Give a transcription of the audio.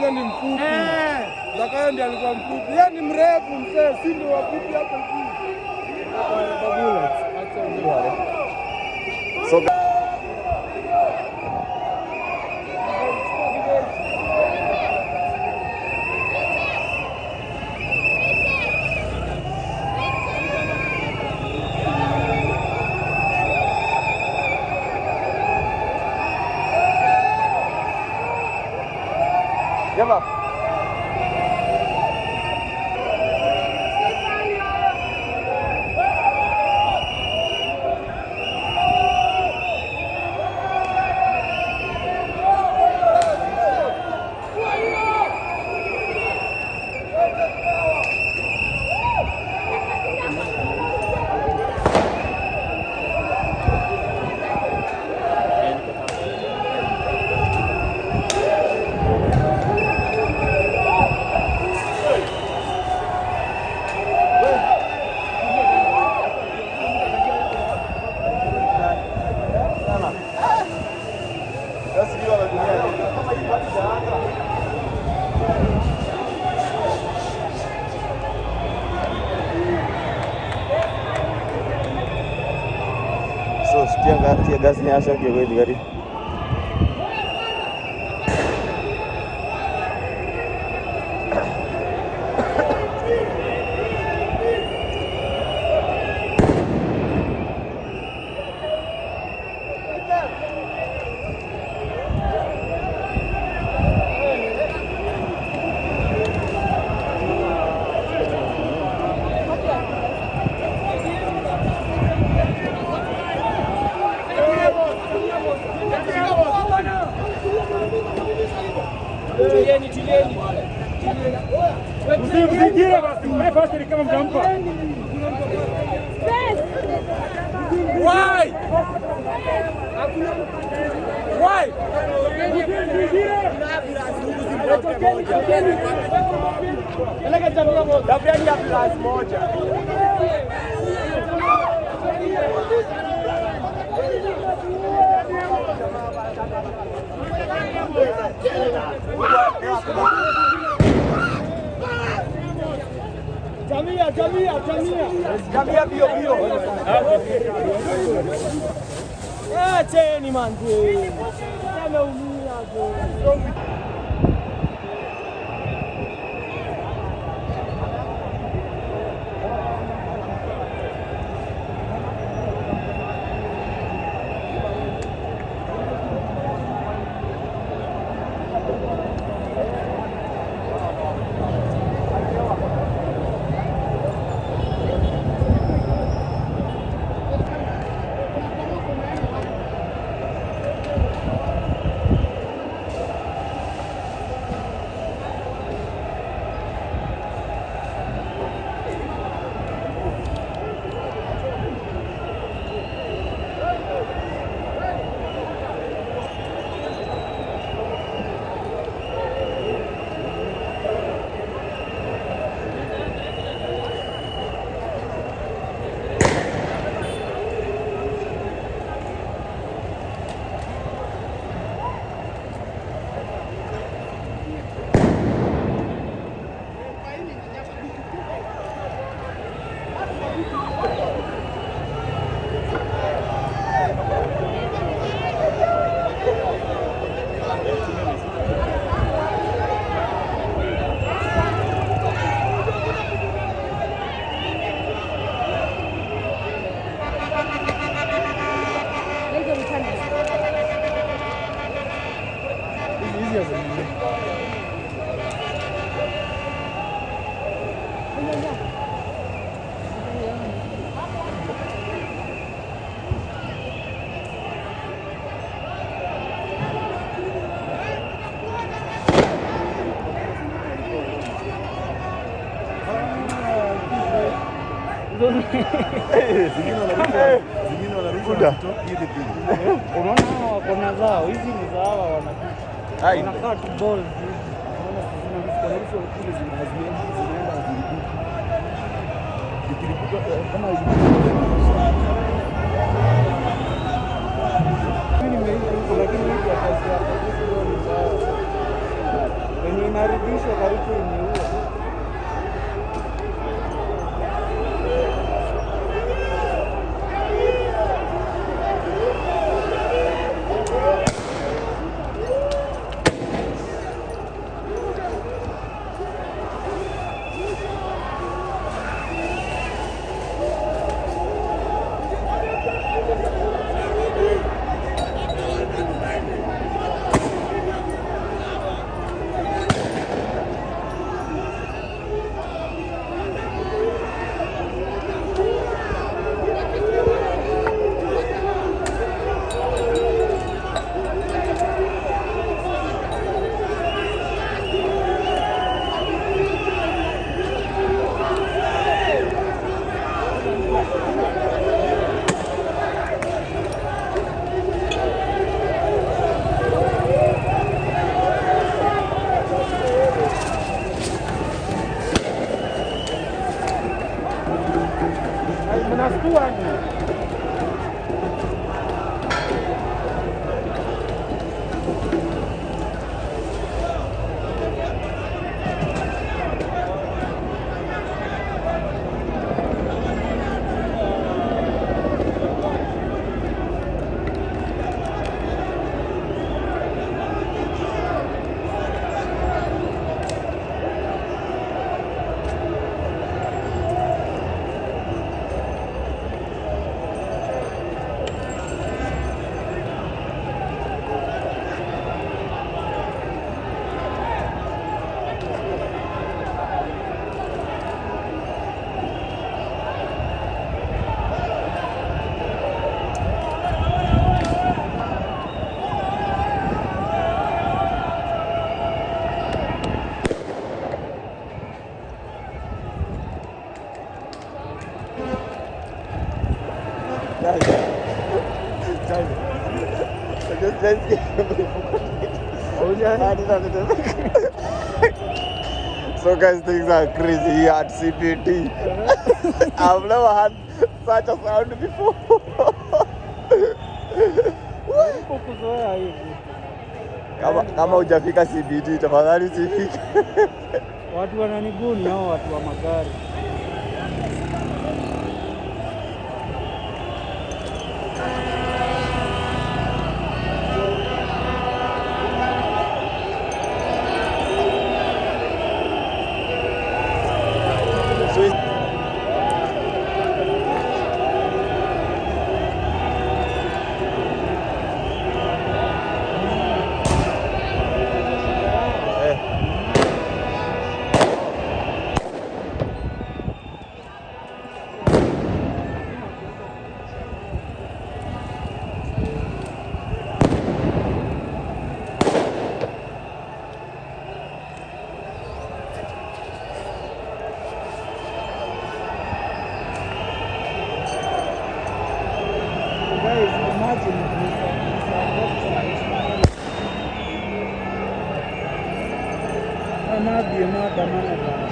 Kwanza ni mfupi. Zakayo ndiye alikuwa mfupi. Yeye ni mrefu mzee, si ndio wafupi hapo juu. Bullets. Acha. So give up. So tear gas ni asha ke gari. Msingire basi, mrefu kama mtampa. Why? Why? Tafuteni ambulance moja. Jamia, jamia, jamia. Jamia bio bio. Acheni manze. Ameumia jo. Zingine wanarusha. Unaona hawa wako na zao, hizi ni za hawa wanakuja. Wanakaa tu balls hizi. Unaona zinarushwa kule zinaenda haziripuki. Ikiripuka kama Mimi nimeishi huko lakini hii ya kazi yako. Hizi ndio ni za. Wenye Inarudishwa karibu imeua. Mnastua ni. So guys, things are crazy here at CBD. I've never had such a sound before. Jaribu kuzoea hivi. Kama hujafika CBD, tafadhali usifike. Watu wananiguni hao watu wa magari. So it's Guys, imagine ni saa ngapi saa hizi? Maandamano bana.